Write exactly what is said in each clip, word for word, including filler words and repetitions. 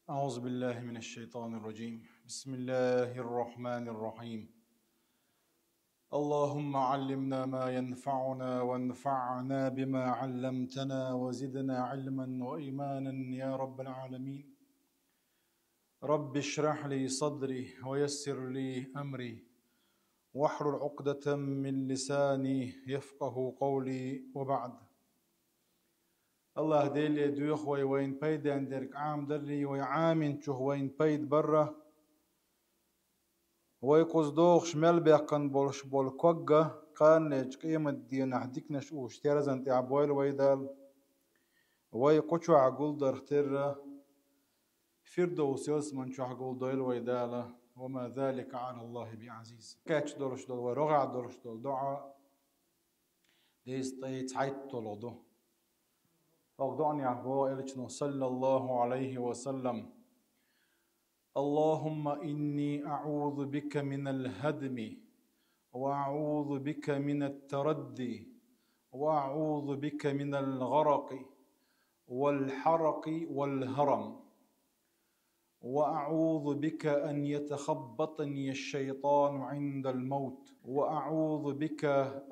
أعوذ بالله من الشيطان الرجيم. بسم الله الرحمن الرحيم. اللهم علمنا ما ينفعنا وانفعنا بما علمتنا وزدنا علما وإيمانا يا رب العالمين. رب اشرح لي صدري ويسر لي أمري واحلل عقدة من لساني يفقه قولي وبعد. Аллах Деле доьху вай вайна пайден дерг Ӏамадарра, вай Ӏаминчух вайна пайда барра. Вай кхуза догӀуш мел баьккхина болуш болу ког а кханалерчу къематдийнахь диканаш уьш терзан тӀехь бойла вай Дала. Вай кху чохь гулдарх терра, Фирдовс ялсаман чохь гулдойла вай Дала. وما ذلك على الله بعزيز. Кхечу долуш долу вай рогӀехь долуш долу доӀа дезткъе цхьайтталгӀа ду. ХӀокху доӀанехь боху Элчано, саллаллаху Ӏалайхи ва саллам: اللهم إني أعوذ بك من الهدم، وأعوذ بك من التردي، وأعوذ بك من الغرق والحرق والهرم، وأعوذ بك أن يتخبطني الشيطان عند الموت، وأعوذ بك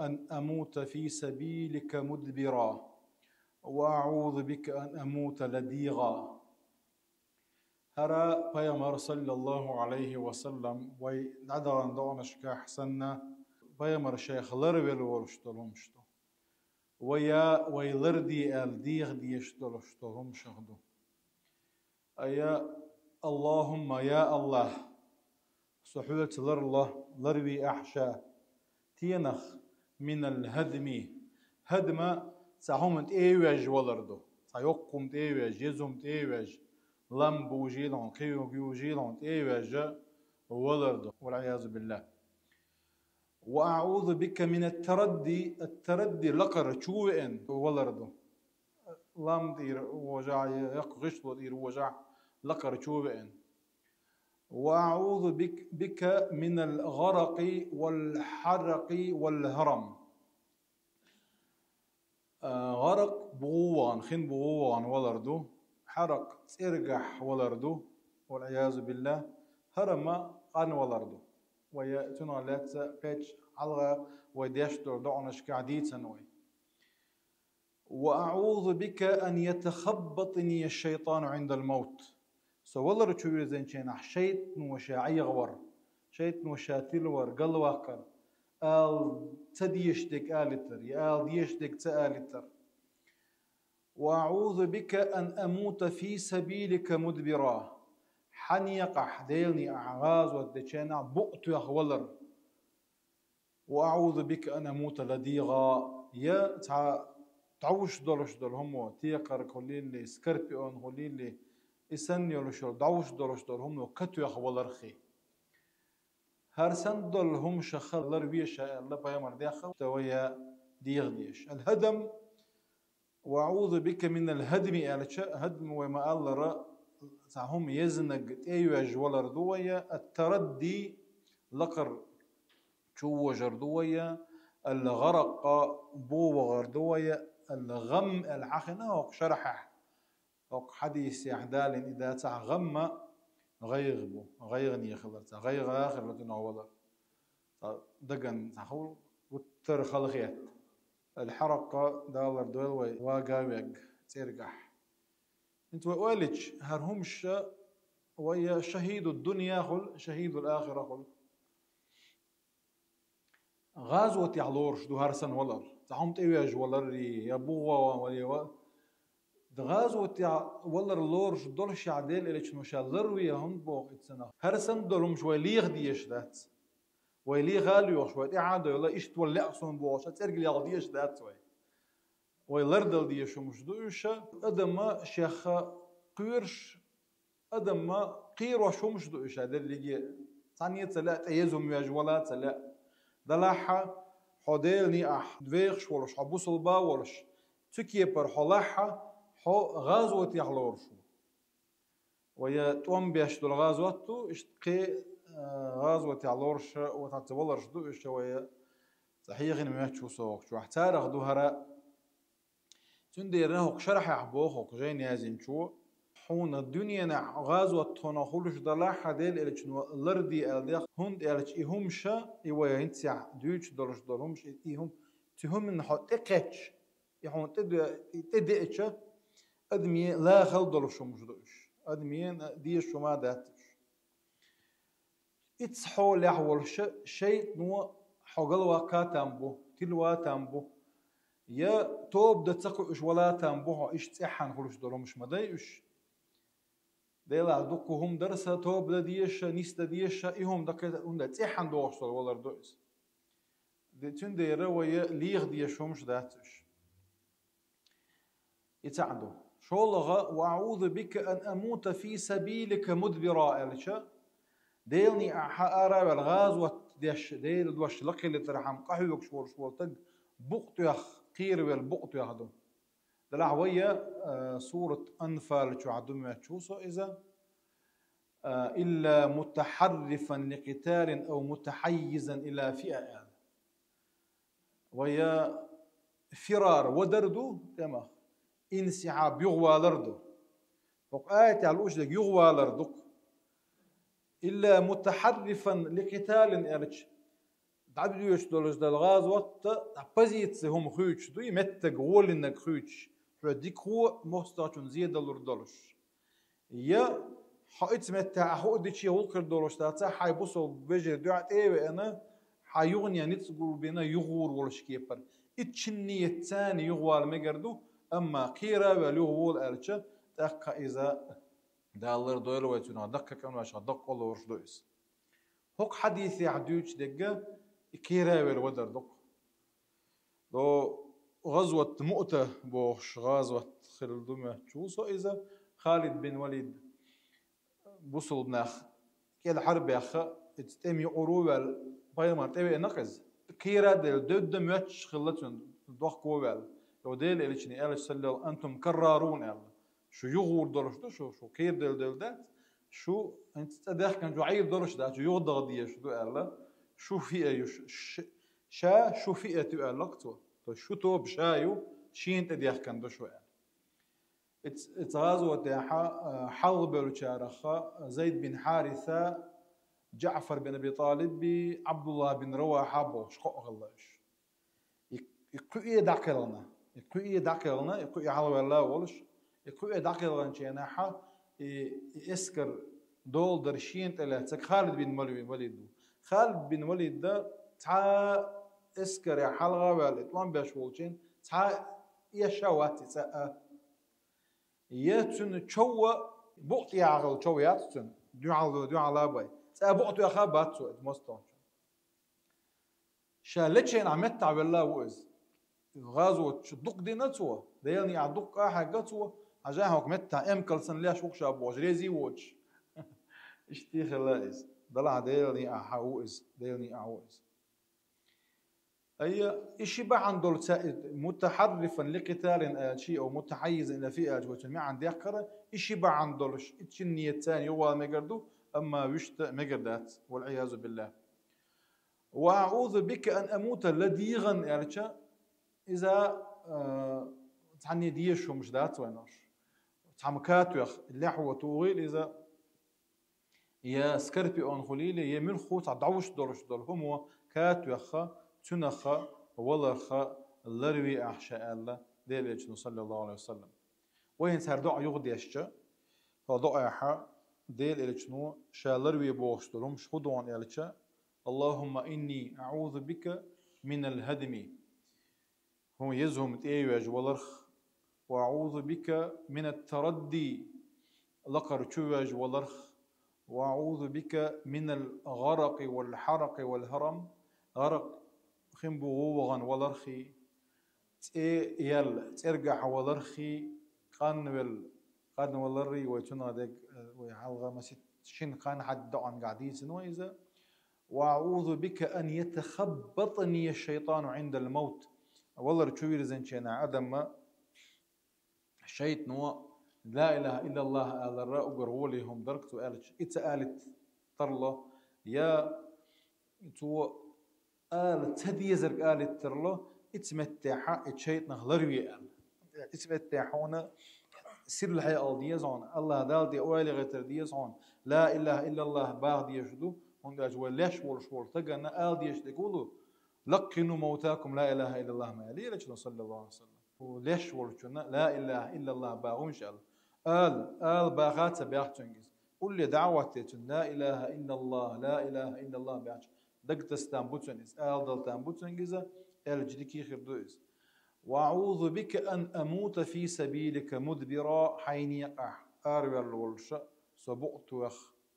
أن أموت في سبيلك مدبرا، وأعوذ بك أن أموت لديغا. ХӀара Пайхамар, саллаллаху Ӏалайхи ва саллам, вай дӀадахана доӀанашкахь санна, Пайхамар шайх ларвелла волуш долу хӀумаш ду. Вай я вай ларде аьлла деха дезаш долуш долу хӀумашах ду. Ая, Аллахумма, я Аллах, со хьоьца ларло, ларве ахь ша, стенах, минал хӀадми. ХӀадма цхьа хӀума тӀе а ваьжна валар ду. Цхьа йоккха хӀума тӀе а ваьжна, еза хӀума тӀе а ваьжна, лам бужийла хьуна, кхин юха южийла хьуна тӀе а ваьжна валар ду. Вал-Ӏиязу биллахӀ. Ва аӀузу бика минат тарадди, ат-тарадди лакхара чу веана валар ду. Лам тӀера вожахь, я яккха гӀишло тӀера вожахь лакхара чу веана. Ва аӀузу бик-, бика минал гӀаракъи вал хьаракъи вал хӀарам. А, гӀаракъ бугӀу вахана, хин бугӀу вахана валар ду, хьаракъ цӀергахь валар ду, вал-Ӏиязу биллахӀ, хӀарама къан валар ду. Вай цунах лаьцна кхечу хьалха вай деш долу доӀанашкахь дийцина вай. Ва аӀузу бика ан ятахаббатани аш-шайтану Ӏиндал мавт. Со валар чу вирзинчу хенахь шайтано ша Ӏехавар, шайтано ша тилавар, галваккхар, ала ца дезаш дерг алийтар, я ала дезаш дерг ца алийтар. Ва аӀузу бика ан амута фи сабилика мудбира. Хьан некъахь, Делан некъахь гӀазот дечу хенахь букъ тоьхна валар. Ва аӀузу бика ан амута ладигӀа, я цхьа дӀовш долуш долу хӀума, текхарг хуьлийла, скорпион хуьлийла, и санна йолуш йолу дӀовш долуш долу хӀума катоьхна валарх. ХӀара санна долу хӀумашах ларве ша аьлла, пайхамар дехха, вай я дегӀан дезаш. Ал-хӀадам, ва аӀузу бика минал хӀадми аьлча, хӀадам вай ма-аллара, цхьа хӀума езнарг тӀе а ваьжна валар ду вай, ат-тарадди, лакхара чу вожар ду вай, ал-гӀаракъ, бугӀу вахар ду вай, ал-гӀам аьлла хьахийна хӀокху шархьехь. ХӀокху хьадисехь далийна и дацахь, гӀамма гӀайгӀа бу, гӀайгӀане хилар, цхьа гӀайгӀа хилар, цунах валар. Цхьа дагана цхьа хӀума гуттар а халахетта. Ал-хьаракъ далар дойла вай вага а вега цӀергахь. ХӀинца вай ойлича, хӀара хӀумаш вай я шахӀиду дуьнья хуьлу, шахӀидул ахира хуьлу. ГӀазотехь лоруш ду хӀара санна валар. Цхьа хӀума тӀе ваьжна валар, я бугӀу ван валар, я ва-, ГӀазотехь валар лоруш долушехь Делан Элчано ша ларве хӀунда боху и цунах? ХӀара санна долу хӀумаш вай леха дезаш дац. Вай леха а лоьхуш, вай тӀаьхьа а дойла, иштта вала лаьа суна бохуш, цӀерга лелха дезаш дац вай. Вай лардала дезаш хӀумаш ду уьш, адама шех кхоьруш, адама кхерош хӀумаш ду уьш, дерриге а. Цхьанне а ца лаьа, тӀе еза хӀума ваьжна вала а ца лаьа. Делахь а, хьо Делан некъахь вехаш волуш, хьо бусалба а волуш, цу кепара хьо лахь а, хьо гӀазотехь лоруш ву. Вай тӀом беш долу гӀазот ду, иштта кхин, а, гӀазотехь лоруш, вот хӀинца валарш ду уьш, вай цхьа хьехийна моьттуш ву со хӀокху чохь. Царах ду хӀара. Цундела хӀокху шархьехь боху хӀокху жайна яздинчо: Хьуна дуьненахь гӀазот тхуна хуьлуш далахь, хьан Дела элчано ларде аьлла дехар, хӀунда аьлча и хӀумаш, и вай хӀинца дуьйцуш долуш долу хӀумаш, и хӀум-, цу хӀуманна хьо тӀекхаьчча, и хьуна тӀе де-, и тӀедеача, адамийн лахал долуш хӀумаш ду уьш. Адамийн дезаш хӀума дац уьш. Иццахьолехь волуш шайтано хьо галваккха там бу, тилва там бу, я тоба дан ца кхуьуш вала там бу хьо, иштта цӀеххьана хуьлуш долу хӀумаш ма дай уьш. Делахь дуккха хӀума дара сан тоба дан дезаш, нис дан дезаш, и хӀума даккхийта, хӀунда цӀеххьана догӀуш долу валар ду иза. Де-, цундела вай леха дезаш хӀумаш дац уьш. И цхьаъ ду. ШолгӀа: «Ва аъузу бика ан амута фи сабилика мудбира», аьлча, Делан некъахь ара а ваьлла, гӀазот деш, Делан дош лакхеллийтархьама къахьоьгуш волуш волу стаг букъ тоьхна, кхеравелла букъ тоьхна ду. Делахь вай, а, сурат Анфал чохь ду моьттуш ву со иза, а, «илла мутахьаррифан ликъиталин ав мутахьаййизан ила фиа», аьлла. Вай фирар вадар ду, тӀемах, инсихьаб юхавалар ду. ХӀокху аятехь лууш дерг юхавалар ду-кх. «Илла мутахьаррифан ликъиталин», аьлча, дӀадоьдуш долуш долу гӀазот, цхьа позици хӀума хуьйцуш ду, и меттиг гӀолинарг хуьйцуш, хьоьга дика хӀума, мостагӀчунна зен далур долуш. Я хьо ицу меттехь а хӀуъа дичи гӀуллакх хир долуш дац, хьайн бусалба вежарий дуьхьа тӀе а веана, хьан юхане ницкъ гулбина юхагӀур волуш кепара. Иццу ниятца юхавала мегар ду, амма кхера а ваьлла юхавола аьлча, тӀаккха иза Дала лардойла вай цунах, даккхий къиношкахь даккха лоруш ду иза. ХӀокху хьадисехь дуьйцуш дерг и кхера а ваьлла вадар ду-кх. До гӀазват Муъта бохуш гӀазват хилла ду моьттуш ву со иза. Халид бин Валид бусалба нах кӀелхьарбаьхна, иза тӀеман юкъара а ваьлла, пайхамар тӀевеана-кх иза. Кхера а делла, девдда моьттуш хилла цуьнан, дохко а ваьлла. Йо, Делан элчане аьлла, саллаллаху: «Антум каррарун», аьлла. Шу юхагӀур долуш ду, шу, шу кхераделла дац, шу хӀинца цӀа даьхкинчу Ӏийр долуш дац, шу юхадаха дезаш ду аьлла. Шуфиа ю, ш-, ш-, ша шуфиат ю аьлла-кх цо. То есть шу тоба ша ю, шена тӀедаьхкина ду шу аьлла. Иц-, ица гӀазотехь, а, хьалхабевллачарах Зайд бин Хьариса, Джаъфар бин Аби ТӀалиб, Ӏабдуллах бин Равахьа бохуш кхоъ хилла уьш. И, и кхуье дӀакхелхина, и кхуье дӀакхелхина, и кхуье хьалхаваьлла а волуш, и кхуье дӀакхелхинчу хенахь и, и эскар доладар шена тӀе лаьцнарг Халид бин Вали-, Валид ву. Халид бин Валида цхьа эскаре хьалха а ваьлла, и тӀом беш волчийн цхьа а эшна вац и цӀа а. Я цуьнан чов а, букъ тӀехьа хилла чов яц цуьнан, дуьхьал, дуьхьал а бай. ЦӀа букъ тоьхна а бац цо иза мостагӀчун. Ша лечу хенахь меттахь велла а ву иза. ГӀазот чу дукха дина цо, Делан некъахь дукха а хьегна цо, хьажахьа хӀокху меттехь эмкал санна леш ву-кх ша бохуш, реза а воцуш. Иштта хилла иза. Делахь Делан некъахь ву иза, Делан некъахь ву иза. Айя, и ши бахьана долу ца-, мутахьаррифан ликъиталин аьлча, ав мутахьаййизан ила фиа аьлча, вай цуьнан маьӀна деккхара, и ши бахьана долуш, и шина ниятца юхавала мегар ду, амма вуьшта мегар дац, валъиязу биллахӀ. «Ва аъузу бика ан амута ладигӀан», аьлча, иза, а, цхьанне дезаш хӀумаш дац вайна уьш. Цхьамма ка тоьхна, лаьхьо тухийла иза, я скорпион хуьлийла, я муьлхха цхьа дӀовш долуш долу хӀума ка тоьхна, цуьнах валарх ларве ахь ша аьлла, Делан элчано, саллаллаху Ӏалайхи ва саллам. Вай хӀинца хӀара доӀа юхадешча, хӀокху доӀехь Делан элчано ша ларве бохуш долу хӀумаш хӀун ду аьлча, «Аллахумма инни аъузу бика минал хӀадми». ХӀун еза хӀума тӀе а йоьжна валарх, «ва аъузу бика минат тарадди», лакхара чу воьжна валарх, «ва аъузу бика минал гӀаракъи вал хьаракъи вал хӀарам», гӀаракъ, хин бу, ву вахана валархи, цӀе яьлла, цӀергахь валархи, къанвелла, къанваларри, вай цунах дерг, вай хьалха масийтта шина-кхаа хьадис доӀангахь дийцина вай иза. «Ва аъузу бика ан ятахаббатани шайтану Ӏиндал мавт». Валар чу вирзинчу хенахь адамна шайтано «Ла илаха иллаллах» аларра уггар гӀоле хӀума дара-кх цо аьлча, и ца алийта тарло, я цо ала ца дезарг алийта тарло, ицу меттехь и шайтанах ларве аьлла. Ицу меттехь хьуна сирлахь ала деза хьона, АллахӀ Далла тӀа ойла гӀертар деза хьона, ла илахӀа иллаллахӀ баха дезаш ду, хӀунда аьлча вай леш волуш волу стагана ала дезаш дерг хӀун ду? «Лаккъину мавтакум ла илахӀа иллаллахӀ», ма аьллера Элчано, саллаллаху Ӏалайхи ва саллам. Леш волчунна ла илахӀа иллаллахӀ баха хӀунда аьлла? Ала, ала баха ца баьхна цуьнга иза. Улле даӀват де цуьнан, ла илахӀа иллаллахӀ, ла илахӀа иллаллахӀ баьхча, дагтасса там бу цуьнан иза, ала дала там бу цуьнга иза, аьлча дика хир ду иза. «Ва аӀузу бика ан амута фи сабилика мудбира», хьайн некъахь араваьлла волуша со букъ тоьхна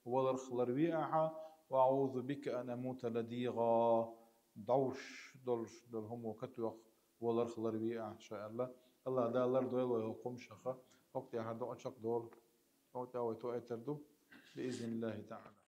валарх ларве ахьа, «ва аӀузу бика ан амута ладигӀа», дӀовш долуш долу хӀума катоьхна валарх ларве ахьа, ша аьлла. АллахӀ Дала лардойла вай хӀокху хӀуманех, хӀокху тӀехь докъа чекхдолу, хӀокху тӀехь вай тоьар ду, биизниллахӀи таӀала.